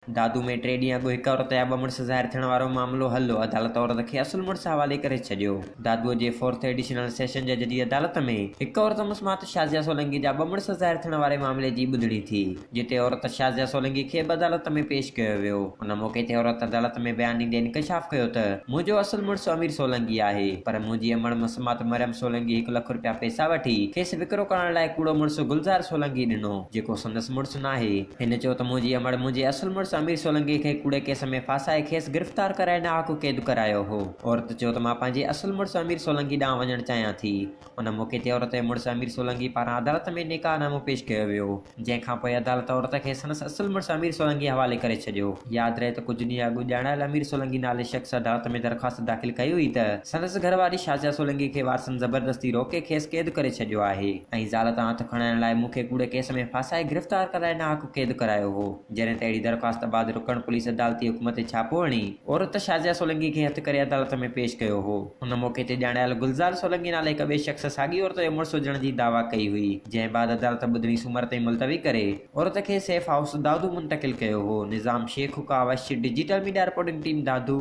دادو ۾ ٽي ڏينهن اڳ هڪ عورت جا ٻه مڙس ظاهر ٿيڻ وارو معاملو حل، عدالت عورت کي اصل مڙس حوالي ڪري ڇڏيو. دادوء جي فورٿ ايڊيشنل سيشن جج جي عدالت ۾ هڪ عورت مسمات شازيه سولنگي جا ٻه مڙس ظاهر ٿيڻ واري معاملي جي ٻڌڻي ٿي، جتي عورت شازيه سولنگي کي به عدالت ۾ پيش ڪيو ويو. ان موقعي تي عورت عدالت ۾ بيان ڏيندي انڪشاف ڪيو ته منهنجو اصل مڙس امير سولنگي آهي، پر منهنجي امڙ مسمات مريم سولنگي هڪ لک رپيا پئسا وٺي کيس وڪرو ڪرڻ لاء ڪوڙو مڙس گلزار سولنگي ڏنو، جيڪو سندس مڙس ناهي. هن چيو ته منهنجي امڙ منهنجي اصل مڙس امير سولنگي کي ڪوڙي ڪيس ۾ ڦاسائي کيس گرفتار ڪرائي ناحق قيد ڪرايو هو. عورت چيو ته مان پنهنجي اصل مڙس امير سولنگي ڏانهن وڃڻ چاهيان ٿي. ان موقعي تي عورت جي مڙس امير سولنگي پاران عدالت ۾ نڪاح نامو پيش ڪيو ويو، جنهن کانپوء عدالت عورت کي سندس اصل مڙس امير سولنگي حوالي ڪري ڇڏيو. ياد رهي ته ڪجهه ڏينهن اڳ ڄاڻايل امير سولنگي نالي شخص عدالت ۾ درخواست داخل ڪئي هئي ته سندس گهرواري شازيه سولنگي کي وارثن زبردستي روڪي کيس قيد ڪري ڇڏيو آهي. ۽ زال تان هٿ کڻائڻ لاء مون کي ڪوڙي ڪيس ۾ ڦاسائي گرفتار ڪرائي ناحق قيد ڪرايو هو. جڏهن ته اهڙي درخواست بعد رڪڻ پوليس عدالتي حڪم تي ڇاپو هڻي عورت شازيه سولنگي کي هٿ ڪري عدالت ۾ پيش ڪيو هو. ان موقعي تي ڄاڻايل گلزار سولنگي نالي هڪ ٻئي شخص ساڳي عورت جو مڙس هجڻ جي دعويٰ ڪئي هئي، جنهن بعد عدالت ٻڌڻي سومر تائين ملتوي ڪري عورت کي سيف هائوس دادو منتقل ڪيو هو. Nizam Shaikh, Kawish, digital media reporting team Dadu.